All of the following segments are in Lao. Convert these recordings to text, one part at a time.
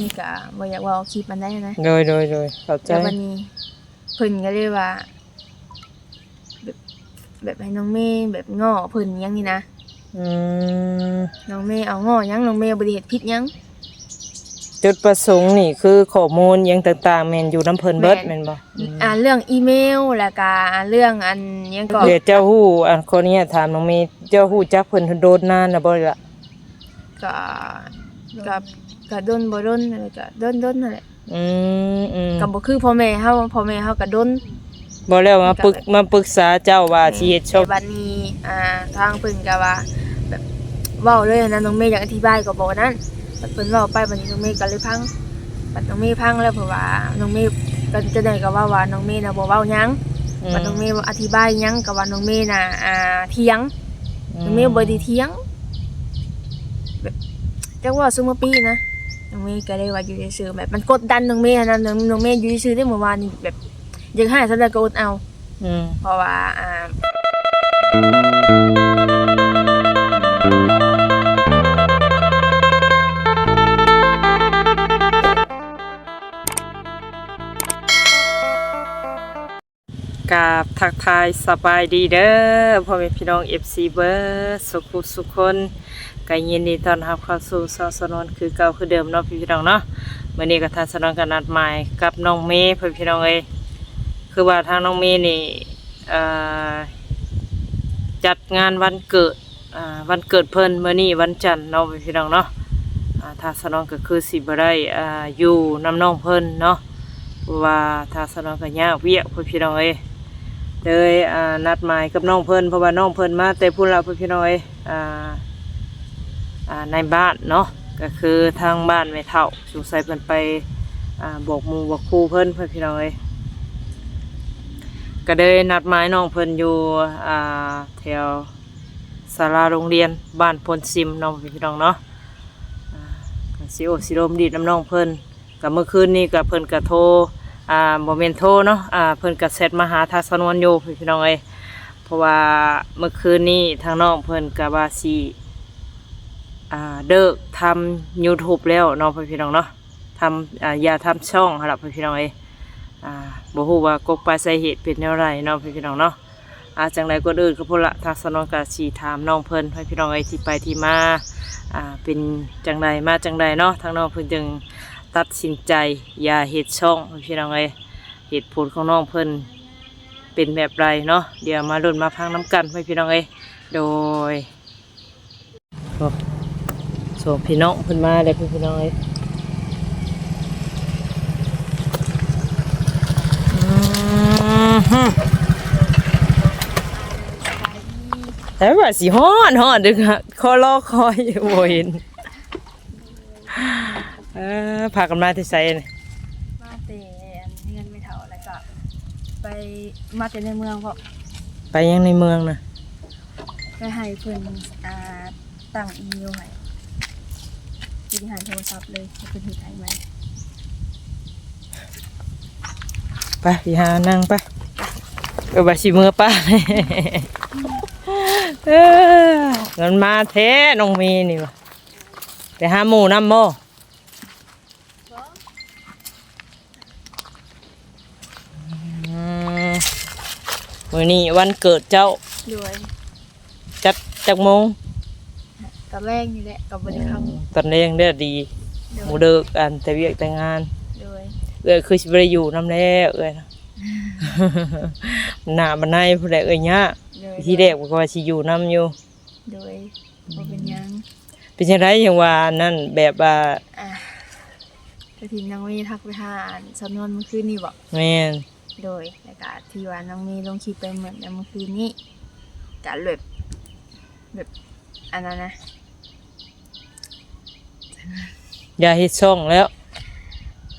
ນີ້ກະບໍ່ຢາກເວົ້າຄລິບອັນໃດນະ. ໂດຍ ໂດຍ ໂດຍ ເຂົ້າໃຈ. ແລ້ວບັດນີ້ເພິ່ນກະເລີຍວ່າ ແບບ ແບບໃຫ້ນ້ອງເມແບບງໍ້ເພິ່ນຫຍັງນີ້ນະ. ອືມ ນ້ອງເມເອົາງໍ້ຫຍັງ? ນ້ອງເມບໍ່ໄດ້ເຮັດຜິດຫຍັງ. ຈຸດປະສົງນີ້ຄືຂໍ້ມູນຫຍັງຕ່າງໆ ແມ່ນຢູ່ນຳເພິ່ນເບິດແມ່ນບໍ່? ອືມ ອ່າ ເລື່ອງອີເມວ ແລ້ວກະ ອ່າ ເລື່ອງອັນຫຍັງເກາະ. ແລ້ວເຈົ້າຮູ້ ອັນ ຂໍອະນຸຍາດຖາມນ້ອງເມ ເຈົ້າຮູ້ຈັກເພິ່ນດົນນານແລ້ວບໍ່ລະ? ກະ ກະ ກະດົນບໍ່ດົນ ແລ້ວກະດົນໆ ຫັ້ນແຫຼະ. ອືມໆ ກະບໍ່ຄືພໍ່ແມ່ເຮົາ ພໍ່ແມ່ເຮົາກະດົນ. ບໍ່ແລ້ວມາປຶກ ມາປຶກສາເຈົ້າວ່າຊິເຮັດຊ່ອງ. ບັດນີ້ ອ່າ ທາງເພິ່ນກະວ່າ ແບບ ເວົ້າເລີຍຫັ້ນນະ ນ້ອງເມຢາກອະທິບາຍກະບອກນັ້ນ. ບັດເພິ່ນເວົ້າໄປ ບັດນີ້ນ້ອງເມກະເລີຍຟັງ. ບັດນ້ອງເມຟັງແລ້ວ ເພາະວ່ານ້ອງເມກະ ຈັ່ງໃດກະເວົ້າວ່ານ້ອງເມນະບໍ່ເວົ້າຫຍັງ. ອືມ ບັດນ້ອງເມອະທິບາຍຫຍັງກະວ່ານ້ອງເມນະ ອ່າ ຖຽງ. ອືມ ນ້ອງເມບໍ່ໄດ້ຖຽງ ແບບ ຈັກເວົ້າຊຸມປີນະ. ນ້ອງເມກະເລີຍວ່າຢູ່ຊື່ໆ ແບບມັນກົດດັນນ້ອງເມຫັ້ນນະ. ນ້ອງ ນ້ອງເມຢູ່ຊື່ໆເດ້ ມື້ວານນີ້ແບບຢາກຮ້າຍສ່ຳໃດກະອົດເອົາ. ອືມ ເພາະວ່າ ອ່າ ກາບທັກທາຍສະບາຍດີເດີ ພໍ່ແມ່ພີ່ນ້ອງ ເອັຟຊີ ເບີດສຸຂູສຸຄົນ ກະຍິນດີຕ້ອນຮັບເຂົ້າສູ່ຊ່ອງສາວນວນຄືເກົ່າຄືເດີມເນາະ ພີ່ນ້ອງເນາະ. ມື້ນີ້ກະທາງສາວນວນກະນັດໝາຍກັບນ້ອງເມ ພໍ່ແມ່ພີ່ນ້ອງເອີຍ ຄືວ່າທາງນ້ອງເມນີ້ ເອີ ຈັດງານວັນເກີດ ອ່າ ວັນເກີດເພິ່ນ ມື້ນີ້ວັນຈັນເນາະ ພີ່ນ້ອງເນາະ. ອ່າ ທາງສາວນວນກະຄືຊິບໍ່ໄດ້ ອ່າ ຢູ່ນຳນ້ອງເພິ່ນເນາະ ເພາະວ່າທາງສາວນວນກະຍາກວຽກ ພີ່ນ້ອງເອີຍ. ເລີຍ ອ່າ ນັດໝາຍກັບນ້ອງເພິ່ນ ເພາະວ່ານ້ອງເພິ່ນມາແຕ່ພຸ້ນລະ ພີ່ນ້ອງເອີຍ. ອ່າ ອ່າ ໃນບ້ານເນາະ ກະຄືທາງບ້ານແມ່ເຖົ້າ ສົງໄສເພິ່ນໄປ ອ່າ ບອກໝູ່ບອກຄູ່ເພິ່ນ ພີ່ນ້ອງເອີຍ. ກະເລີຍນັດໝາຍນ້ອງເພິ່ນຢູ່ ອ່າ ແຖວ ສາລາໂຮງຮຽນບ້ານໂພນຊິມເນາະ ພີ່ນ້ອງເນາະ. ອ່າ ກະຊິໂອ້ຊິລົມດີດນຳນ້ອງເພິ່ນ ກະມື້ຄືນນີ້ກະເພິ່ນກະໂທ ອ່າ ບໍ່ແມ່ນໂທເນາະ ອ່າ ເພິ່ນກະແຊັດມາຫາທາງສາວນວນຢູ່ ພີ່ນ້ອງເອີຍ. ເພາະວ່າມື້ຄືນນີ້ທາງນ້ອງເພິ່ນກະວ່າຊິ ອ່າ ເລີກທຳຢູທູບແລ້ວເນາະ ພີ່ນ້ອງເນາະ. ທຳ ອ່າ ຢ່າທຳຊ່ອງຫັ້ນລະ ພີ່ນ້ອງເອີຍ. ອ່າ ບໍ່ຮູ້ວ່າກົກປາຍສາເຫດເປັນແນວໃດເນາະ ພີ່ນ້ອງເນາະ. ອ່າ ຈັ່ງໃດກ່ອນອື່ນກະພຸ້ນລະ ທາງສາວນວນກະຊິຖາມນ້ອງເພິ່ນ ພີ່ນ້ອງເອີຍ ທີ່ໄປທີ່ມາ ອ່າ ເປັນຈັ່ງໃດມາຈັ່ງໃດເນາະ ທາງນ້ອງເພິ່ນຈຶ່ງຕັດສິນໃຈຢ່າເຮັດຊ່ອງ ພີ່ນ້ອງເອີຍ. ເຫດຜົນຂອງນ້ອງເພິ່ນເປັນແບບໃດເນາະ ດຽວມາລຸ້ນມາຟັງນຳກັນ ພີ່ນ້ອງເອີຍ. ໂດຍ ໂອ້ ສອງພີ່ນ້ອງເພິ່ນມາແລ້ວ ພີ່ນ້ອງເອີຍ. ອືມ ແຕ່ວ່າຊິຮອດ ຮອດດຶກ ຂໍລໍຄອຍບໍ່ເຫັນ. ເອີ ພາກັນມາແຕ່ໃສນີ້? ມາແຕ່ອັນເຮືອນແມ່ເຖົ້າ ແລ້ວກະໄປ ມາແຕ່ໃນເມືອງເພາະ. ໄປຫຍັງໃນເມືອງນະ? ໄປໃຫ້ເພິ່ນ ອ່າ ຕັ້ງອີເມວໃຫ້ ຢູ່ທີ່ຮ້ານໂທລະສັບເລີຍ ໃຫ້ເພິ່ນເຮັດໃຫ້ໃໝ່. ໄປ ໄປຫານັ່ງໄປ. ເອີ ວ່າຊິເມືອປະ ເອີ ມັນມາແທ້ນ້ອງເມນີ້ຫວາ. ໄປຫາໝູ່ນຳບໍ່? ບໍ່. ອືມ ມື້ນີ້ວັນເກີດເຈົ້າ. ໂດຍ. ຈັດຈັກໂມງ? ຕອນແລງນີ້ແຫຼະ ກະບໍ່ໄດ້ຄ່ຳ. ອືມ ຕອນແລງແລ້ວດີ. ໂດຍ. ໝູ່ເລີກອັນແຕ່ວຽກແຕ່ງານ. ໂດຍ. ເອື້ອຍຄືຊິບໍ່ໄດ້ຢູ່ນຳແລ້ວເອື້ອຍນະ. ໜ້າບັນໄດພຸ້ນແຫຼະເອື້ອຍຍາກ. ໂດຍ. ທີແລກກະວ່າຊິຢູ່ນຳຢູ່. ໂດຍ. ບໍ່ເປັນຫຍັງ. ເປັນຈັ່ງໃດຈັ່ງວ່າອັນນັ້ນ ແບບວ່າ ອ່າ ກະທີ່ນ້ອງເມທັກໄປຫາອັນສາວນວນມື້ຄືນນີ້ບໍ? ແມ່ນ. ໂດຍ. ແລ້ວກະທີ່ວ່ານ້ອງເມລົງຄລິບໄປມື້ ມື້ຄືນນີ້ ກະແບບ ແບບອັນນັ້ນນະ ຢ່າເຮັດຊ່ອງແລ້ວ.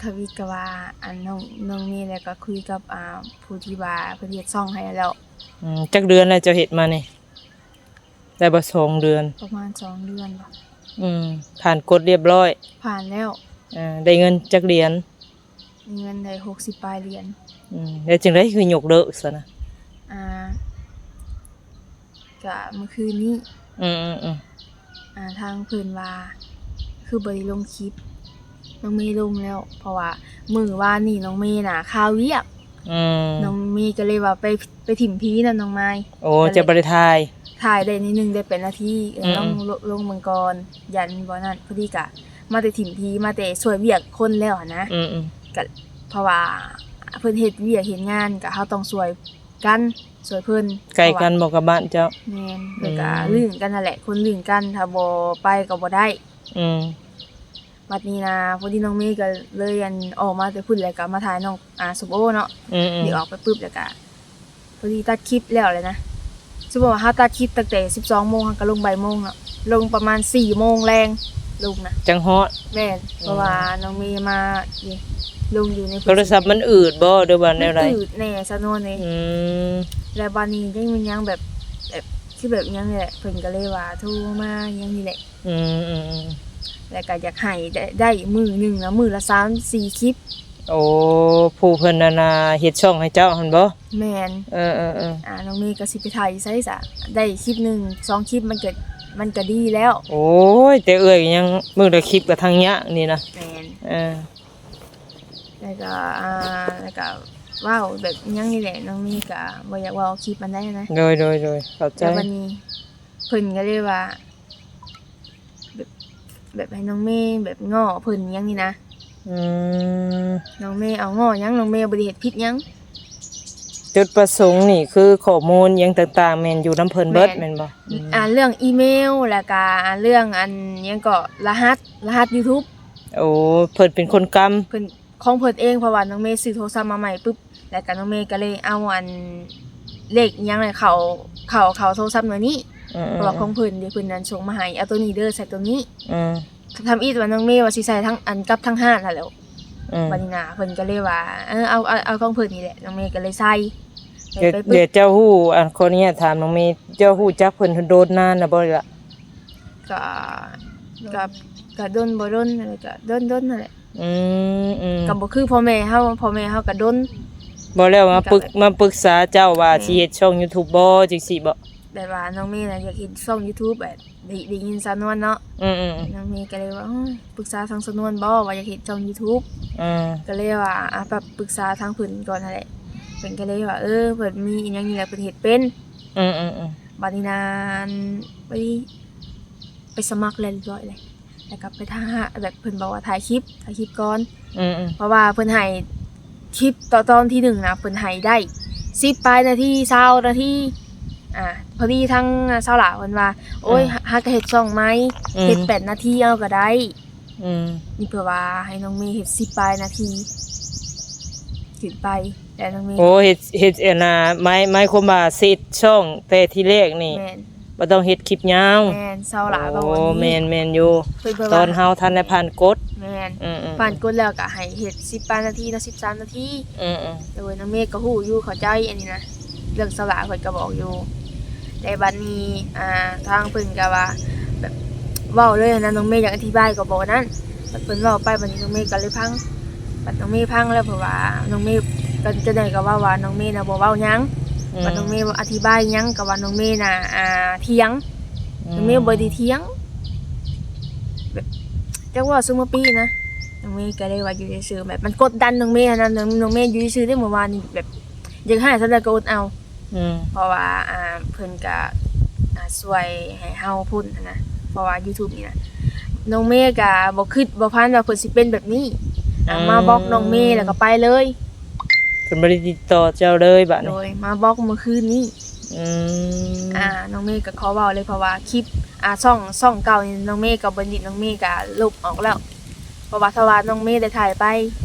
ທະວິດກະວ່າອັນນ້ອງ ນ້ອງເມ ແລ້ວກະຄຸຍກັບ ອ່າ ຜູ້ທີ່ວ່າເພິ່ນເຮັດຊ່ອງໃຫ້ແລ້ວ. ອືມ ຈັກເດືອນແລ້ວເຈົ້າເຮັດມານີ້? ໄດ້ບໍ່ສອງເດືອນ? ປະມານສອງເດືອນ. ອືມ ຜ່ານກົດລຽບຮ້ອຍ? ຜ່ານແລ້ວ. ເອີ ໄດ້ເງິນຈັກຫຼຽນ? ໄດ້ເງິນໄດ້ຫົກສິບປາຍຫຼຽນ. ອືມ ແລ້ວຈັ່ງໃດຄືຍົກເລີກຊັ້ນນະ? ອ່າ ກະມື້ຄືນນີ້. ອືມໆໆ. ອ່າ ທາງເພິ່ນວ່າຄືບໍ່ໄດ້ລົງຄລິບ ນ້ອງເມລົງແລ້ວ ເພາະວ່າມື້ວານນີ້ນ້ອງເມນະຄາວຽກ ອືມ ນ້ອງເມກໍເລີຍວ່າໄປ ໄປຖິ້ມຜີນຳນ້ອງມາຍ ໂອ້ ກໍເລີຍ ເຈົ້າບໍ່ໄດ້ຖ່າຍ ຖ່າຍໄດ້ໜ້ອຍໜຶ່ງ ໄດ້ແປດນາທີ ເອີ ອືມໆ ລອງ ລອງເບິ່ງກ່ອນ ຢ້ານບໍ່ນັ້ນ ພໍດີກະມາແຕ່ຖິ້ມຜີ ມາແຕ່ຊ່ວຍວຽກຄົນແລ້ວຫັ້ນນະ ອືມໆ ກະ ເພາະວ່າເພິ່ນເຮັດວຽກເຮັດງານ ກະເຮົາຕ້ອງຊ່ວຍກັນ ຊ່ວຍເພິ່ນ ໃກ້ກັນບໍ່ກັບບ້ານເຈົ້າ? ແມ່ນ ເພິ່ນກະ ອືມ ລຶ້ງກັນຫັ້ນແຫຼະ ຄົນລຶ້ງກັນ ຖ້າບໍ່ໄປກໍບໍ່ໄດ້ ອືມ ບັດນີ້ນະ ພໍດີນ້ອງເມກໍເລີຍ ອັນ ອອກມາແຕ່ພຸ້ນ ແລ້ວກໍມາຖ່າຍນ້ອງ ອ່າ ສົມໂອເນາະ ອືມໆ ເດີອອກໄປປຶບ ແລ້ວກໍພໍດີຕັດຄລິບແລ້ວແຫຼະນະ ສົມມຸດວ່າເຮົາຕັດຄລິບຕັ້ງແຕ່ສິບສອງໂມງ ເຮົາກໍລົງບ່າຍໂມງເນາະ ລົງປະມານສີ່ໂມງແລງ ລົງນະ ຈັ່ງຮອດ ແມ່ນ ອືມ ເພາະວ່ານ້ອງເມມາ ນີ້ ລົງຢູ່ໃນ ໂທລະສັບມັນອືດບໍ່ ຫຼືວ່າແນວໃດ? ມັນອືດແດ່ຊາວນວນເອີຍ ອືມ ແລ້ວບາດນີ້ຍັງມີຫຍັງແບບ ແບບ ຄືແບບຫຍັງນີ້ແຫຼະ ເພິ່ນກໍເລີຍວ່າໂທມາຫຍັງນີ້ແຫຼະ ອືມໆໆ ແລ້ວກໍຢາກໃຫ້ໄດ້ ໄດ້ມື້ໜຶ່ງນະ ມື້ລະສາມສີ່ຄລິບ ໂອ້ ຜູ້ເພິ່ນ ອັນນ່າ ເຮັດຊ່ອງໃຫ້ເຈົ້າຫັ້ນບໍ່? ແມ່ນ ເອີໆໆ ອ່າ ນ້ອງເມກໍຊິໄປຖ່າຍຢູ່ໃສຊະ ໄດ້ຄລິບໜຶ່ງສອງຄລິບ ມັນກໍ ມັນກໍດີແລ້ວ ໂອ້ຍ ແຕ່ເອື້ອຍຍັງມື້ລະຄລິບກໍທັງຍາກນີ້ນະ ແມ່ນ ເອີ ແລ້ວກໍ ອ່າ ແລ້ວກໍເວົ້າແບບຫຍັງນີ້ແຫຼະ ນ້ອງເມກໍບໍ່ຢາກເວົ້າຄລິບປານໃດນະ ໂດຍໆໆ ເຂົ້າໃຈ ແລ້ວບັດນີ້ເພິ່ນກໍເລີຍວ່າ ແບບ ແບບໃຫ້ນ້ອງເມແບບງໍ້ເພິ່ນຫຍັງນີ້ນະ ອືມ ນ້ອງເມເອົາງໍ້ຫຍັງ ນ້ອງເມບໍ່ໄດ້ເຮັດຜິດຫຍັງ ຈຸດປະສົງນີ້ຄືຂໍ້ມູນຫຍັງຕ່າງໆ ແມ່ນຢູ່ນຳເພິ່ນເບິດ ແມ່ນ ແມ່ນບໍ່? ອືມ ອ່າ ເລື່ອງອີເມວ ແລ້ວກະ ອ່າ ເລື່ອງ ອັນ ຫຍັງເກາະ ລະຫັດ ລະຫັດຢູທູບ ໂອ້ ເພິ່ນເປັນຄົນກຳ ເພິ່ນ ຂອງເພິ່ນເອງ ເພາະວ່ານ້ອງເມຊື້ໂທລະສັບມາໃໝ່ປຶບ ແລ້ວກໍນ້ອງເມກໍເລີຍເອົາ ອັນ ເລກອີ່ຫຍັງເຂົ້າ ເຂົ້າ ເຂົ້າໂທລະສັບໜ່ວຍນີ້ ອືມໆໆ ເພາະວ່າຂອງເພິ່ນເດ ເພິ່ນນັ້ນສົ່ງມາໃຫ້ ເອົາໂຕນີ້ເດີ ໃສ່ໂຕນີ້ ອືມ ທຳອິດວ່ານ້ອງເມວ່າຊິໃສ່ທັງ ອັນ ກັບທາງຮ້ານຫັ້ນແຫຼ້ວ ອືມ ບັດນີ້ນະ ເພິ່ນກໍເລີຍວ່າ ເອີ ເອົາ ເອົາ ເອົາຂອງເພິ່ນນີ້ແຫຼະ ນ້ອງເມກໍເລີຍໃສ່ ແລ້ວ ແລ້ວເຈົ້າຮູ້ ອັນ ຂໍອະນຸຍາດຖາມນ້ອງເມ ເຈົ້າຮູ້ຈັກເພິ່ນໂດນນານນະບໍ່ລະ? ກະ ກະ ກະດົນບໍ່ດົນ ກະດົນໆ ຫັ້ນແຫຼະ ອືມໆ ກໍບໍ່ຄືພໍ່ແມ່ເຮົາ ພໍ່ແມ່ເຮົາກໍດົນ ບໍ່ແລ້ວມາປຶກ ມາປຶກສາເຈົ້າວ່າ ແມ່ນ ຊິເຮັດຊ່ອງຢູທູບບໍ່ ຈັ່ງຊີ້ບໍ່? ແບບວ່ານ້ອງເມນະຢາກເຮັດຊ່ອງຢູທູບ ແບບໄດ້ ໄດ້ຍິນສາວນວນເນາະ ອືມໆ ນ້ອງເມກໍເລີຍວ່າ ໂອ້ຍ ປຶກສາທາງສາວນວນບໍ່ວ່າຢາກເຮັດຊ່ອງຢູທູບ ອືມ ກໍເລີຍວ່າ ອ່າ ແບບປຶກສາທາງເພິ່ນກ່ອນຫັ້ນແຫຼະ ເພິ່ນກໍເລີຍວ່າ ເອີ ເພິ່ນມີອີ່ຫຍັງນີ້ແຫຼະ ເພິ່ນເຮັດເປັນ ອືມໆໆ ບັດນີ້ນະ ໄປ ໄປສະໝັກແລ້ວຮຽບຮ້ອຍເລີຍ ແລ້ວກໍໄປຖ່າຍ ແບບເພິ່ນບອກວ່າຖ່າຍຄລິບ ຖ່າຍຄລິບກ່ອນ ອືມໆ ເພາະວ່າເພິ່ນໃຫ້ຄລິບຕອນ ຕອນທີໜຶ່ງນະ ເພິ່ນໃຫ້ໄດ້ສິບປາຍນາທີ ຊາວນາທີ ອ່າ ພໍດີທາງສາວຫຼ້າເພິ່ນວ່າ ໂອ້ຍ ອືມ ຫາ ຫາກໍເຮັດຊ່ອງໃໝ່ ອືມ ເຮັດແປດນາທີເອົາກໍໄດ້ ອືມ ນີ້ເພື່ອວ່າໃຫ້ນ້ອງເມເຮັດສິບປາຍນາທີຂຶ້ນໄປ ແລ້ວນ້ອງເມ ໂອ້ ເຮັດ ເຮັດ ອັນນ່າ ໝາຍ ໝາຍຄວາມວ່າເຮັດຊ່ອງແຕ່ທີແລກນີ້ ແມ່ນ ບໍ່ຕ້ອງເຮັດຄລິບຍາວ ແມ່ນ ສາວຫຼ້າເວົ້າ ໂອ້ ແມ່ນໆ ຢູ່ ເພິ່ນ ເພິ່ນວ່າ ຕອນເຮົາທັນໄດ້ຜ່ານກົດ ແມ່ນ ອືມໆ ຜ່ານກົດແລ້ວກໍໃຫ້ເຮັດສິບປາຍນາທີເນາະ ສິບສາມນາທີ ອືມໆ ໂດຍ ນ້ອງເມກໍຮູ້ຢູ່ ເຂົ້າໃຈອັນນີ້ນະ ເລື່ອງສາວຫຼ້າເພິ່ນກໍບອກຢູ່ ແຕ່ບັດນີ້ ອ່າ ທາງເພິ່ນກໍວ່າ ແບບ ເວົ້າເລີຍຫັ້ນນະ ນ້ອງເມຢາກອະທິບາຍກໍບອກນັ້ນ ແບບເພິ່ນເວົ້າໄປ ບັດນີ້ນ້ອງເມກໍເລີຍຟັງ ບັດນ້ອງເມຟັງແລ້ວ ເພາະວ່ານ້ອງເມ ກໍ ຈະໄດ້ກໍເວົ້າວ່ານ້ອງເມນະບໍ່ເວົ້າຫຍັງ ອືມ ບັດນ້ອງເມອະທິບາຍຫຍັງກໍວ່ານ້ອງເມນະ ອ່າ ຖຽງ ອືມ ນ້ອງເມບໍ່ໄດ້ຖຽງ ແບບ ຈັກເວົ້າຊຸມປີນະ ນ້ອງເມກໍເລີຍວ່າຢູ່ຊື່ໆ ແບບມັນກົດດັນນ້ອງເມຫັ້ນນະ ນ້ອງ ນ້ອງເມຢູ່ຊື່ໆເດ້ ມື້ວານນີ້ແບບຢາກຮ້າຍສ່ຳໃດກໍອົດເອົາ ອືມ ເພາະວ່າ ອ່າ ເພິ່ນກະ ອ່າ ຊ່ວຍໃຫ້ເຮົາພົ້ນຫັ້ນນະ ເພາະວ່າຢູທູບນີ້ນະ ນ້ອງເມກະບໍ່ຄິດບໍ່ຝັນວ່າເພິ່ນຊິເປັນແບບນີ້ ອ່າ ອືມ ມາບລັອກນ້ອງເມແລ້ວກໍໄປເລີຍ ເພິ່ນບໍ່ໄດ້ຕິດຕໍ່ເຈົ້າເລີຍບາດນີ້ ໂດຍ ມາບລັອກມື້ຄືນນີ້ ອືມ ອ່າ ນ້ອງເມກໍຂໍເວົ້າເລີຍ ເພາະວ່າຄລິບ ອ່າ ຊ່ອງ ຊ່ອງເກົ່ານີ້ ນ້ອງເມກໍບໍ່ໄດ້ ນ້ອງເມກໍລົບອອກແລ້ວ ເພາະວ່າຖ້າວ່ານ້ອງເມໄດ້ຖ່າຍໄປ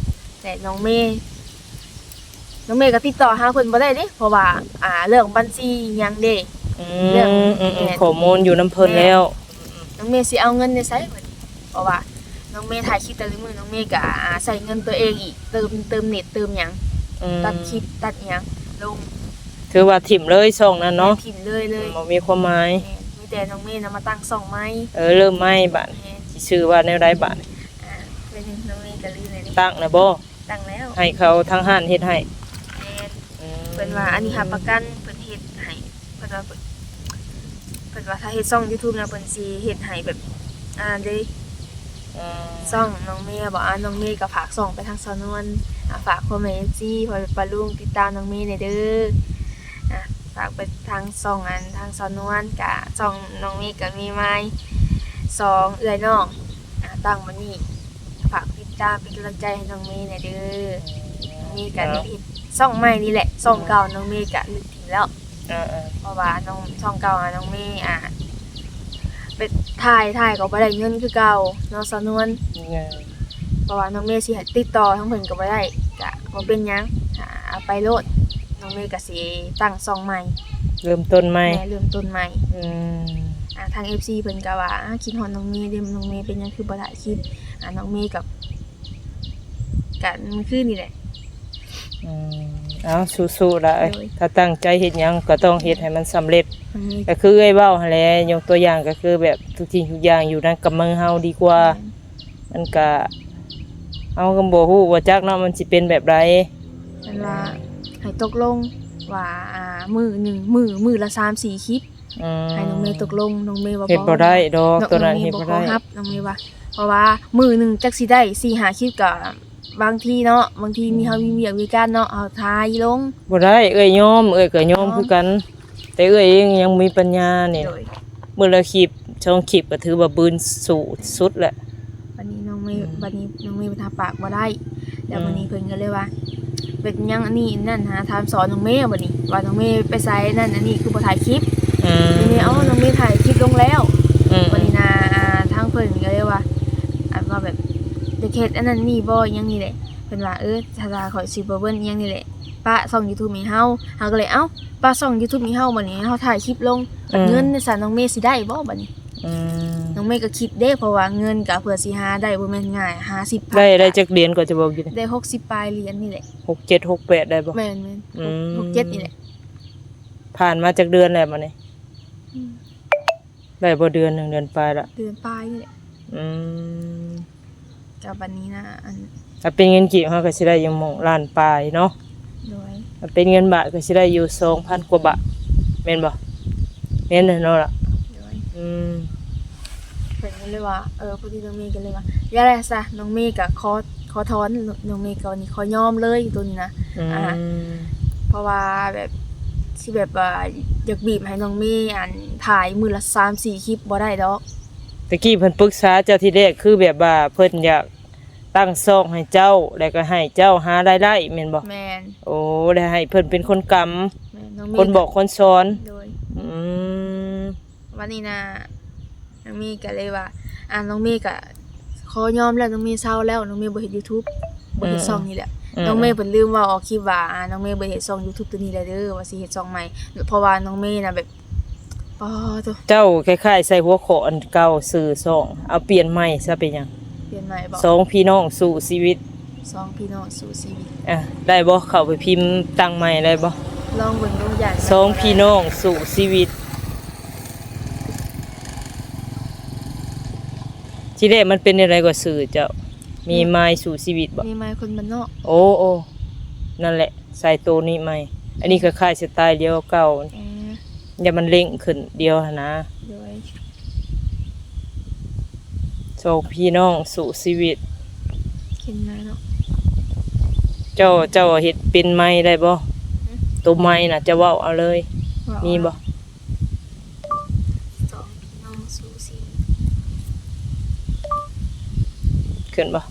ແຕ່ນ້ອງເມ ນ້ອງເມກໍຕິດຕໍ່ຫາເພິ່ນບໍ່ໄດ້ເດ້ ເພາະວ່າ ອ່າ ເລື່ອງບັນຊີຫຍັງເດ້ ອືມ ເລື່ອງ ອືມໆ ແມ່ນ ຂໍ້ມູນຢູ່ນຳເພິ່ນແລ້ວ ແມ່ນ ນ້ອງເມຊິເອົາເງິນໃນໃສບັດນີ້ ເພາະວ່ານ້ອງເມຖ່າຍຄລິບແຕ່ລະມື້ ນ້ອງເມກໍ ອ່າ ໃຊ້ເງິນຕົວເອງອີກ ເຕີມ ເຕີມເນັດ ເຕີມຫຍັງ ອືມ ຕັດຄລິບ ຕັດຫຍັງລົງ ຖືວ່າຖິ້ມເລີຍຊ່ອງນັ້ນເນາະ ແມ່ນ ຖິ້ມເລີຍ ເລີຍ ບໍ່ມີຄວາມໝາຍ ແມ່ນ ມີແຕ່ນ້ອງເມນະມາຕັ້ງຊ່ອງໃໝ່ ເອີ ເລີ່ມໃໝ່ບາດ ແມ່ນ ຊິຊື່ວ່າແນວໃດບາດ ອ່າ ເປັນຫຍັງນ້ອງເມກໍລືມແລ້ວນີ້ ຕັ້ງແລ້ວບໍ່? ຕັ້ງແລ້ວ ໃຫ້ເຂົາທາງຮ້ານເຮັດໃຫ້ ແມ່ນ ອືມ ເພິ່ນວ່າອັນນີ້ຮັບປະກັນ ເພິ່ນເຮັດໃຫ້ ເພິ່ນວ່າ ເພິ່ນ ເພິ່ນວ່າຖ້າເຮັດຊ່ອງຢູທູບນະ ເພິ່ນຊິເຮັດໃຫ້ແບບ ອ່າ ເດ້ ອືມ ຊ່ອງນ້ອງເມບໍ? ອ່າ ນ້ອງເມກໍຝາກຊ່ອງໄປທາງສາວນວນ ອ່າ ຝາກພໍ່ແມ່ເອັຟຊີ ພໍ່ແມ່ປ້າລຸງຕິດຕາມນ້ອງເມແດ່ເດີ. ອ່າ ຝາກໄປທາງຊ່ອງ ອັນ ທາງສາວນວນ ກະຊ່ອງນ້ອງເມກະມີມາຍສອງເອື້ອຍນ້ອງ ອ່າ ຕັ້ງບັດນີ້ ຝາກຕິດຕາມເປັນກຳລັງໃຈໃຫ້ນ້ອງເມແດ່ເດີ. ນ້ອງເມກະໄດ້ເຮັດຊ່ອງໃໝ່ນີ້ແຫຼະ ຊ່ອງເກົ່ານ້ອງເມກະລຶກຖິ້ມແລ້ວ. ເອີໆ ເພາະວ່ານ້ອງ ຊ່ອງເກົ່າ ນ້ອງເມ ອ່າ ໄປຖ່າຍ ຖ່າຍກໍບໍ່ໄດ້ເງິນຄືເກົ່າເນາະ ສາວນວນ. ເອີ ເພາະວ່ານ້ອງເມຊິໃຫ້ຕິດຕໍ່ທາງເພິ່ນກໍບໍ່ໄດ້ ກະບໍ່ເປັນຫຍັງ ອ່າ ເອົາໄປໂລດ. ນ້ອງເມກໍຊິຕັ້ງຊ່ອງໃໝ່ ເລີ່ມຕົ້ນໃໝ່ ແມ່ນ ເລີ່ມຕົ້ນໃໝ່. ອືມ ອ່າ ທາງເອັຟຊີເພິ່ນກໍວ່າ ອ່າ ຄິດຮອດນ້ອງເມເດ້ ນ້ອງເມເປັນຫຍັງຄືບໍ່ຖ່າຍຄລິບ? ອ່າ ນ້ອງເມກໍ ກະມື້ຄືນນີ້ແຫຼະ. ອືມ ເອົາ ສູ້ໆລະ ໂດຍ ຖ້າຕັ້ງໃຈເຮັດຫຍັງກໍຕ້ອງເຮັດໃຫ້ມັນສຳເລັດ. ອືມ ກໍຄືເອື້ອຍເວົ້າຫັ້ນແຫຼະ ຍົກຕົວຢ່າງກໍຄືແບບທຸກສິ່ງທຸກຢ່າງຢູ່ໃນກຳມືເຮົາດີກວ່າ. ແມ່ນ ມັນກະ ເຮົາກໍບໍ່ຮູ້ບໍ່ຈັກເນາະ ມັນຊິເປັນແບບໃດ. ເພິ່ນວ່າໃຫ້ຕົກລົງວ່າ ອ່າ ມື້ໜຶ່ງ ມື້ ມື້ລະສາມສີ່ຄລິບ. ອືມ ໃຫ້ນ້ອງເມຕົກລົງ ນ້ອງເມວ່າ ເຮັດບໍ່ໄດ້ດອກ ໂຕນັ້ນເຮັດບໍ່ໄດ້ ນ້ອງເມບໍ່ຂໍຮັບ ນ້ອງເມວ່າ. ເພາະວ່າມື້ໜຶ່ງຈັກຊິໄດ້ສີ່ຫ້າຄລິບ ກໍບາງທີເນາະ ບາງທີມີ ອືມ ເຮົາມີວຽກມີການເນາະ ເຮົາຖ່າຍລົງ ບໍ່ໄດ້. ເອື້ອຍຍອມ ເອື້ອຍກໍຍອມ ຍອມ ຄືກັນ ແຕ່ເອື້ອຍເອງຍັງມີປັນຍານີ້. ໂດຍ ມື້ລະຄລິບສອງຄລິບກໍຖືວ່າບືນສູ້ສຸດແລ້ວ. ບັດນີ້ນ້ອງເມ ອືມ ບັດນີ້ນ້ອງເມເພິ່ນຫາປາກບໍ່ໄດ້ ແລ້ວ ອືມ ບັດນີ້ເພິ່ນກໍເລີຍວ່າ ເປັນຫຍັງອັນນີ້ອັນນັ້ນ ຫາຖາມສອນນ້ອງເມບັດນີ້ ວ່ານ້ອງເມໄປໃສນັ້ນອັນນີ້ ຄືບໍ່ຖ່າຍຄລິບ. ອືມ ນ້ອງເມ ເອົ້າ ນ້ອງເມຖ່າຍຄລິບລົງແລ້ວ. ອືມ ບັດນີ້ນະ ອ່າ ທາງເພິ່ນກໍເລີຍວ່າ ອັນວ່າແບບ ຢາກເຮັດອັນນັ້ນນີ້ບໍ່ ອີ່ຫຍັງນີ້ແຫຼະ. ເພິ່ນວ່າ ເອີ ຖ້າ ຖ້າຂ້ອຍຊິບໍ່ເບິ່ນອີ່ຫຍັງນີ້ແຫຼະ ປະຊ່ອງຢູທູບໃຫ້ເຮົາ. ເຮົາກໍເລີຍ ເອົ້າ ປະຊ່ອງຢູທູບໃຫ້ເຮົາ ບັດນີ້ເຮົາຖ່າຍຄລິບລົງ ອືມ ເງິນຊັ້ນ ນ້ອງເມຊິໄດ້ບໍ່ບັດນີ້? ອືມ ນ້ອງເມກໍຄິດເດ້ ເພາະວ່າເງິນກໍເພື່ອຊິຫາໄດ້ບໍ່ແມ່ນງ່າຍ ຫ້າສິບພັນ ໄດ້ ໄດ້ຈັກຫຼຽນກໍຈະບອກຢູ່ ໄດ້ຫົກສິບປາຍຫຼຽນນີ້ແຫຼະ. ຫົກເຈັດ ຫົກແປດ ໄດ້ບໍ່? ແມ່ນໆ ອືມ ຫົກເຈັດນີ້ແຫຼະ. ຜ່ານມາຈັກເດືອນແລ້ວບັດນີ້? ອືມ ໄດ້ບໍ່ເດືອນໜຶ່ງ ເດືອນປາຍລະ? ເດືອນປາຍນີ້ແຫຼະ. ອືມ ກໍບັດນີ້ນະ ອັນ ຖ້າເປັນເງິນກີບເຮົາກໍຊິໄດ້ຢູ່ໝ່ອງລ້ານປາຍເນາະ. ໂດຍ ຖ້າເປັນເງິນບາດກໍຊິໄດ້ຢູ່ສອງພັນກວ່າບາດ ແມ່ນບໍ່? ແມ່ນແຫຼະເນາະລະ. ໂດຍ ອືມ ເພິ່ນກໍເລີຍວ່າ ເອີ ພໍດີນ້ອງເມກໍເລີຍວ່າ ຢ່າແຫຼະຊະ ນ້ອງເມກໍຂໍ ຂໍຖອນ ນ້ອງເມກໍນີ້ຂໍຍອມເລີຍໂຕນີ້ນະ. ອືມ ອ່າ ເພາະວ່າແບບ ຊິແບບວ່າຢາກບີບໃຫ້ນ້ອງເມ ອັນ ຖ່າຍມື້ລະສາມສີ່ຄລິບບໍ່ໄດ້ດອກ. ຕະກີ້ເພິ່ນປຶກສາເຈົ້າທີແລກ ຄືແບບວ່າເພິ່ນຢາກຕັ້ງຊ່ອງໃຫ້ເຈົ້າ ແລ້ວກໍໃຫ້ເຈົ້າຫາລາຍໄດ້ແມ່ນບໍ່? ແມ່ນ ໂອ້ ແລ້ວໃຫ້ເພິ່ນເປັນຄົນກຳ ແມ່ນ ນ້ອງເມ ຄົນບອກຄົນສອນ. ໂດຍ ອືມ ວັນນີ້ນະ ນ້ອງເມກໍເລີຍວ່າ ອ່າ ນ້ອງເມກໍຂໍຍອມແລ້ວ ນ້ອງເມເຊົາແລ້ວ ນ້ອງເມບໍ່ເຮັດຢູທູບ ບໍ່ເຮັດ ອືມ ຊ່ອງນີ້ແຫຼະ. ອືມ ນ້ອງເມເພິ່ນລືມເວົ້າອອກຄລິບວ່າ ອ່າ ນ້ອງເມບໍ່ເຮັດຊ່ອງຢູທູບໂຕນີ້ແຫຼະເດີ ວ່າຊິເຮັດຊ່ອງໃໝ່ ເພາະວ່ານ້ອງເມນະແບບ ປາໂທ້ ເຈົ້າຄ້າຍໆໃສ່ຫົວຂໍ້ອັນເກົ່າ ຊື່ຊ່ອງ ເອົາປ່ຽນໃໝ່ຊະ ເປັນຫຍັງ? ປ່ຽນໃໝ່ບໍ? ສອງພີ່ນ້ອງສູ້ຊີວິດ ສອງພີ່ນ້ອງສູ້ຊີວິດ. ອ່າ ໄດ້ບໍ່? ເຂົ້າໄປພິມຕັ້ງໃໝ່ໄດ້ບໍ່? ລອງເບິ່ງດູ ຢ້ານ ສອງພີ່ນ້ອງສູ້ຊີວິດ. ທີແລກມັນເປັນແນວໃດກໍຊື່ເຈົ້າ? ມີມາຍສູ້ຊີວິດບໍ? ມີມາຍຄົນບ້ານນອກ. ໂອ້ ໂອ້ ນັ້ນແຫຼະ ໃສ່ໂຕນີ້ໃໝ່. ອັນນີ້ກໍຄ້າຍສະໄຕລ໌ດຽວເກົ່າ. ເອີ ຢ່າມັນເລັ່ງຂຶ້ນດຽວຫັ້ນນະ. ໂດຍ ສອງພີ່ນ້ອງສູ້ຊີວິດ. ເຫັນມາເນາະ. ເຈົ້າ ເຈົ້າເຮັດເປັນໄມໄດ້ບໍ່? ຫື? ໂຕໄມນະ ເຈົ້າເວົ້າເອົາເລີຍ. ເວົ້າ ມີບໍ່? ສອງພີ່ນ້ອງສູ້ຊີວິດ ຂຶ້ນບໍ່?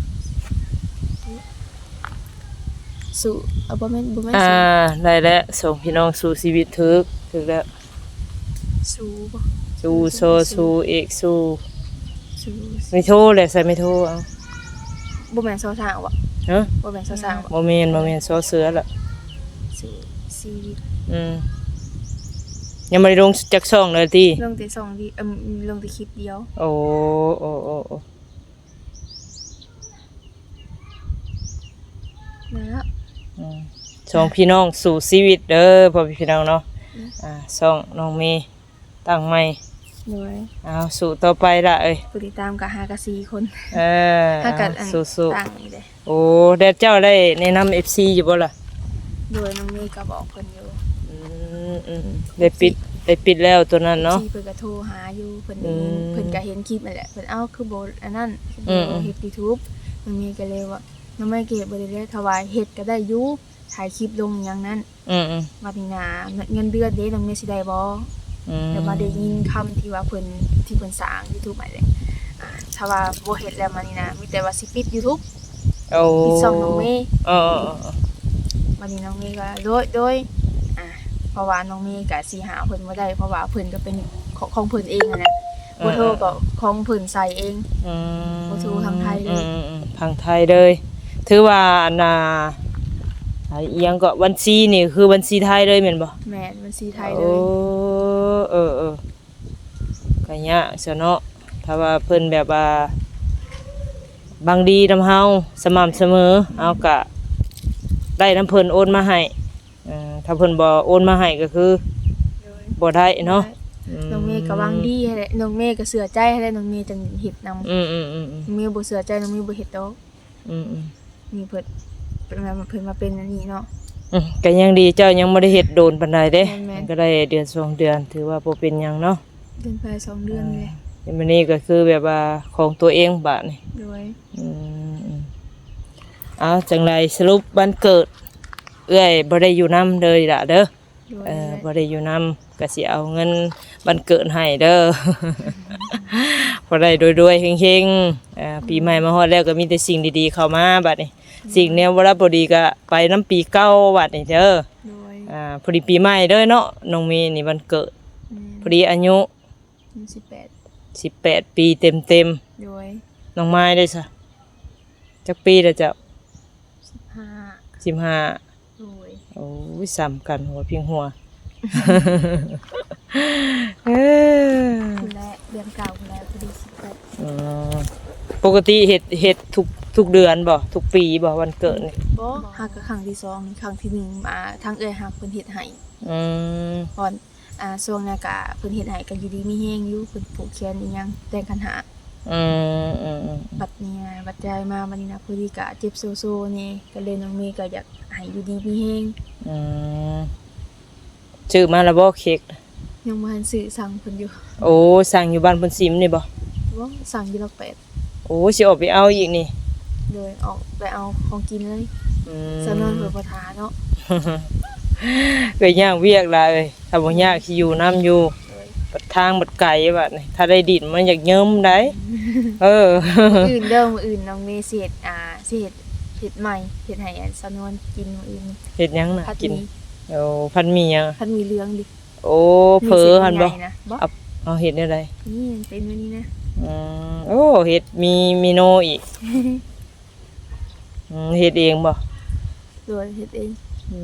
ສູ້ ເອົາ ບໍ່ແມ່ນ ບໍ່ແມ່ນ ອ່າ ສູ້ ໄດ້ແລ້ວ ສອງພີ່ນ້ອງສູ້ຊີວິດ ຖືກ ຖືກແລ້ວ. ຊູບໍ່? ຊູ ຊໍຊູ ເອກ ຊູ ຊູ ມີໂທແຫຼະ ໃສ່ໄມໂທເອົາ. ບໍ່ແມ່ນຊໍຊ້າງບໍ? ຮະ? ບໍ່ແມ່ນຊໍຊ້າງບໍ? ບໍ່ແມ່ນ ບໍ່ແມ່ນ ຊໍເສືອລະ. ສູ້ຊີວິດ. ອືມ ຍັງບໍ່ໄດ້ລົງຈັກຊ່ອງເລີຍຕິ? ລົງແຕ່ຊ່ອງດຽວ ເອີ ລົງແຕ່ຄລິບດຽວ. ໂອ້ ໂອ້ ໂອ້ ໂອ້ ນັ້ນລະ. ອືມ ສອງພີ່ນ້ອງສູ້ຊີວິດເດີ ພໍ່ແມ່ພີ່ນ້ອງເນາະ. ອືມ ອ່າ ຊ່ອງນ້ອງເມຕັ້ງໃໝ່. ໂດຍ ເອົາ ສູ້ຕໍ່ໄປລະເອີຍ. ຜູ້ຕິດຕາມກໍຫາກະສີ່ຄົນ. ເອີ ຫາກະ ເອົາ ອັນ ສູ້ໆ ຕັ້ງນີ້ເດ້. ໂອ້ ແລ້ວເຈົ້າໄດ້ແນະນຳເອັຟຊີຢູ່ບໍ່ລະ? ໂດຍ ນ້ອງເມກໍບອກເພິ່ນຢູ່. ອືມ ອືມ ໄດ້ປິດ ໄດ້ປິດແລ້ວໂຕນັ້ນເນາະ. ເອັຟຊີເພິ່ນກໍໂທຫາຢູ່ ເພິ່ນໄດ້ຍິນ ອືມ ເພິ່ນກໍເຫັນຄລິບນັ້ນແຫຼະ ເພິ່ນ ເອົ້າ ຄືບໍ່ອັນນັ້ນ ຄືບໍ່ເຮັດຢູທູບ. ນ້ອງເມກໍເລີຍວ່າ ນ້ອງເມກໍເຮັດບໍ່ໄດ້ແລ້ວ ຖ້າວ່າເຮັດກໍໄດ້ຢູ່ ຖ່າຍຄລິບລົງຫຍັງນັ້ນ. ອືມໆ ບັດນີ້ນະ ເງິນເດືອນເດ້ ນ້ອງເມຊິໄດ້ບໍ່? ອືມ ແລ້ວມາໄດ້ຍິນຄຳທີ່ວ່າເພິ່ນ ທີ່ເພິ່ນສ້າງຢູທູບຫັ້ນແຫຼະ ອ່າ ຖ້າວ່າບໍ່ເຮັດແລ້ວມານີ້ນະ ມີແຕ່ວ່າຊິປິດຢູທູບ. ໂອ້ ປິດຊ່ອງນ້ອງເມ. ເອີໆໆໆ ບັດນີ້ນ້ອງເມກໍ ໂດຍ ໂດຍ ອ່າ ເພາະວ່ານ້ອງເມກໍຊິຫາເພິ່ນບໍ່ໄດ້ ເພາະວ່າເພິ່ນກໍເປັນຂອງ ຂອງເພິ່ນເອງຫັ້ນນະ. ເອີໆໆ ເບີໂທກໍຂອງເພິ່ນໃສ່ເອງ. ອືມ ເບີໂທທາງໄທເລີຍ. ອືມໆໆ ທາງໄທເລີຍ. ຖືວ່າອັນນ່າ ອາ ອີ່ຫຍັງເກາະ ບັນຊີນີ້ຄືບັນຊີໄທເລີຍແມ່ນບໍ່? ແມ່ນ ບັນຊີໄທເລີຍ. ໂອ້ ເອີໆ ກໍຍາກຊະເນາະ ຖ້າວ່າເພິ່ນແບບວ່າຫວັງດີນຳເຮົາ ສະໝ່ຳສະເໝີ ເຮົາກໍໄດ້ນຳເພິ່ນໂອນມາໃຫ້. ເອີ ຖ້າເພິ່ນບໍ່ໂອນມາໃຫ້ກໍຄື ໂດຍ ບໍ່ໄດ້ເນາະ. ບໍ່ໄດ້. ອືມ ນ້ອງເມກໍຫວັງດີຫັ້ນແຫຼະ ນ້ອງເມກໍເຊື່ອໃຈຫັ້ນແຫຼະ ນ້ອງເມຈຶ່ງເຮັດນຳ. ອືມໆໆໆ ນ້ອງເມບໍ່ເຊື່ອໃຈ ນ້ອງເມບໍ່ເຮັດດອກ. ອືມໆ ນີ້ເພິ່ນ ເພິ່ນມາ ເພິ່ນມາເປັນອັນນີ້ເນາະ. ອືມ ກໍຍັງດີ ເຈົ້າຍັງບໍ່ໄດ້ເຮັດໂດນປານໃດເດ້. ແມ່ນໆ ມັນກໍໄດ້ເດືອນສອງເດືອນ ຖືວ່າບໍ່ເປັນຫຍັງເນາະ. ເດືອນປາຍສອງເດືອນນີ້ແຫຼະ. ເອີ ແຕ່ມື້ນີ້ກໍຄືແບບວ່າຂອງຕົວເອງບາດນີ້. ໂດຍ. ອືມໆ ເອົາ ຈັ່ງໃດສະຫຼຸບວັນເກີດເອື້ອຍບໍ່ໄດ້ຢູ່ນຳເດີອີ່ຫຼ້າເດີ. ໂດຍ. ເອີ ບໍ່ໄດ້ຢູ່ນຳ ກໍຊິເອົາເງິນວັນເກີດໃຫ້ເດີ ຂໍໃຫ້ລວຍໆເຮັງໆ. ເອີ ປີໃໝ່ມາຮອດແລ້ວກໍມີແຕ່ສິ່ງດີໆເຂົ້າມາບາດນີ້. ອືມ ສິ່ງແນວບໍ່ລະບໍ່ດີກໍໄປນຳປີເກົ່າບາດນີ້ເດີ. ໂດຍ. ອ່າ ພໍດີປີໃໝ່ເດີເນາະ ນ້ອງເມນີ້ວັນເກີດ. ອືມ ພໍດີອາຍຸ ອາຍຸສິບແປດ ສິບແປດປີເຕັມໆ. ໂດຍ. ນ້ອງມາຍເດ້ຊະ ຈັກປີແລ້ວເຈົ້າ? ສິບຫ້າ ສິບຫ້າ. ໂດຍ. ໂອ້ຍ ສ່ຳກັນ ຫົວພິງຫົວ. ເອີ ພຸ້ນແຫຼະ ເດືອນເກົ້າພຸ້ນແຫຼະ ພໍດີສິບແປດ. ອືມ ປົກກະຕິເຮັດ ເຮັດທຸກ ທຸກເດືອນບໍ່? ທຸກປີບໍ່ ວັນເກີດນີ້? ບໍ່ ຫາກະຄັ້ງທີສອງນີ້ ຄັ້ງທີໜຶ່ງ ອ່າ ທາງເອື້ອຍຮັກເພິ່ນເຮັດໃຫ້. ອືມ ກ່ອນ ອ່າ ຊ່ວງນັ້ນກະເພິ່ນເຮັດໃຫ້ ກໍຢູ່ດີມີແຮງຢູ່ ເພິ່ນຜູກແຂນອີ່ຫຍັງ ແຕ່ງຂັນຫ້າ. ອືມໆໆ ບັດນີ້ ບັດຍ້າຍມາບັດນີ້ນະ ພໍດີກະເຈັບໂຊໆແດ່ ກໍເລີຍນ້ອງເມກໍຢາກໃຫ້ຢູ່ດີມີແຮງ. ອືມ ຊື້ມາແລ້ວບໍ່ເຄັກ? ຍັງບໍ່ທັນຊື້ ສັ່ງເພິ່ນຢູ່. ໂອ້ ສັ່ງຢູ່ບ້ານໂພນຊິມນີ້ບໍ່? ບໍ່ ສັ່ງຢູ່ຫຼັກແປດ. ໂອ້ ຊິອອກໄປເອົາອີກນີ້? ໂດຍ ອອກໄປເອົາຂອງກິນເລີຍ. ອືມ ສາວນວນເພິ່ນບໍ່ຖ້າເນາະ ເອື້ອຍຍາກວຽກຫຼາຍ ຖ້າບໍ່ຍາກຊິຢູ່ນຳຢູ່. ໂດຍ. ບັດທາງບັດໄກບາດນີ້ ຖ້າໄດ້ດິນມັນຢາກເຍິມໄດ໋. ເອີ ມື້ອື່ນເດີ ມື້ອື່ນນ້ອງເມຊິເຮັດ ອ່າ ຊິເຮັດ ເຮັດໃໝ່ ເຮັດໃຫ້ອັນສາວນວນກິນມື້ອື່ນ. ເຮັດຫຍັງນະ? ຜັດໝີ່. ໂອ້ ຜັດໝີ່ຫຍັງ? ຜັດໝີ່ເຫຼືອງດິ. ໂອ້ ເຝີຫັ້ນບໍ່? ເອົາ ເອົາເຮັດແນວໃດ? ນີ້ມັນເປັນແບບນີ້ນະ. ອືມ ໂອ້ ເຮັດມີເມນູອີກ. ອືມ ເຮັດເອງບໍ່? ໂດຍ ເຮັດເອງ. ອື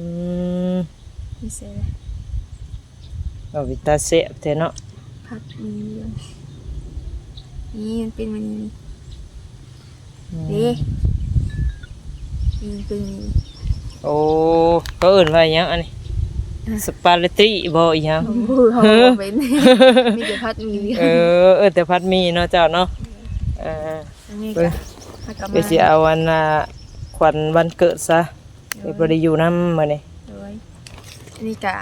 ມ ນີ້ໃສ່ລະ ເອົາ ເປັນຕາແຊບແທ້ເນາະ ຜັດໝີ່. ນີ້ມັນເປັນແບບນີ້. ອືມ ເດ້ ນີ້ເປັນ ໂອ້ ເຂົາເອີ້ນວ່າຫຍັງອັນນີ້? ອະ ສະປາເກັດຕີບໍ່ ອີຫຍັງ? ໂອ້ ເຮົາບໍ່ເປັນ ມີແຕ່ຜັດໝີ່. ເອີ ເອີ້ນແຕ່ຜັດໝີ່ເນາະເຈົ້າເນາະ. ເອີ ອັນນີ້ກໍ ເອີ ກໍຊິເອົາອັນນ່າ ຂວັນວັນເກີດຊະ. ໂດຍ ບໍ່ໄດ້ຢູ່ນຳມື້ນີ້. ໂດຍ ອັນນີ້ກະ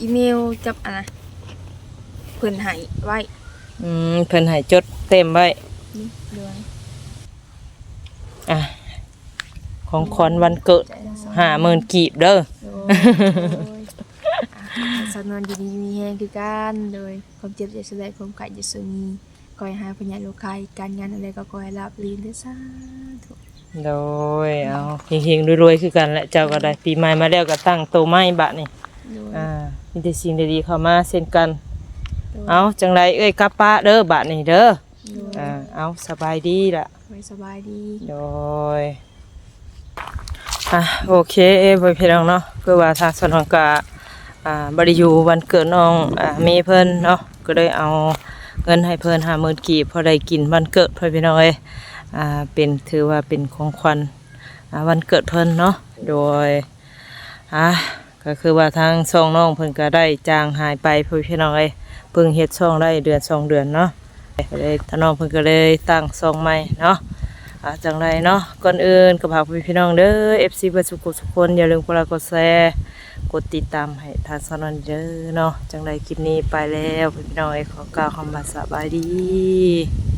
ອີເມວກັບອັນນະ ເພິ່ນໃຫ້ໄວ້. ອືມ ເພິ່ນໃຫ້ຈົດເຕັມໄວ້. ໂດຍ. ອ່ະ ຂອງຂວັນວັນເກີດ ໂດຍ ຫ້າໝື່ນກີບເດີ. ໂດຍ ໂດຍ. ອ່ະ ໃຫ້ສາວນວນຢູ່ດີມີແຮງຄືກັນ. ໂດຍ ຄວາມເຈັບຢ່າສູ່ໄດ້ ຄວາມໄຂ້ຢ່າສູ່ມີ. ຂໍໃຫ້ຫາຍພະຍາດໂລກໄຂ້ ການງານອັນໃດກໍຂໍໃຫ້ລາບລື່ນເດີ ສາທຸ. ໂດຍ ເອົາ ເຮັງໆ ລວຍໆ ຄືກັນແຫຼະ ເຈົ້າກໍໄດ້. ໂດຍ. ປີໃໝ່ມາແລ້ວກໍຕັ້ງໂຕໃໝ່ບາດນີ້. ໂດຍ. ອ່າ ມີແຕ່ສິ່ງດີໆເຂົ້າມາເຊັ່ນກັນ. ໂດຍ. ເອົາ ຈັ່ງໃດເອື້ອຍກັບປະເດີບາດນີ້ເດີ. ໂດຍ. ອ່າ ເອົາ ສະບາຍດີລະ. ໂດຍ ສະບາຍດີ. ໂດຍ. ອ່ະ ໂອເຄ ພໍ່ແມ່ພີ່ນ້ອງເນາະ ຄືວ່າທາງສາວນວນກະ ອ່າ ບໍ່ໄດ້ຢູ່ວັນເກີດນ້ອງ ອ່າ ເມເພິ່ນເນາະ ກໍເລີຍເອົາເງິນໃຫ້ເພິ່ນຫ້າໝື່ນກີບ ພໍໄດ້ກິນວັນເກີດ ພໍ່ແມ່ພີ່ນ້ອງເອີຍ. ອ່າ ເປັນ ຖືວ່າເປັນຂອງຂວັນ ອ່າ ວັນເກີດເພິ່ນເນາະ. ໂດຍ. ອ່າ ກໍຄືວ່າທາງຊ່ອງນ້ອງເພິ່ນກໍໄດ້ຈາງຫາຍໄປ ພໍ່ແມ່ພີ່ນ້ອງເອີຍ ເພິ່ງເຮັດຊ່ອງໄດ້ເດືອນສອງເດືອນເນາະ ກໍເລີຍທາງນ້ອງເພິ່ນກໍເລີຍຕັ້ງຊ່ອງໃໝ່ເນາະ. ອ່າ ຈັ່ງໃດເນາະ ກ່ອນອື່ນກໍຝາກພໍ່ແມ່ພີ່ນ້ອງເດີ ເອັຟຊີ ເບິດສູ່ຜູ້ສູ່ຄົນ ຢ່າລືມກົດໄລກົດແຊ ກົດຕິດຕາມໃຫ້ທາງຊ່ອງນັ້ນເດີເນາະ. ຈັ່ງໃດຄລິບນີ້ໄປແລ້ວ ພີ່ນ້ອງເອີຍ ຂໍກ່າວຄຳວ່າສະບາຍດີ.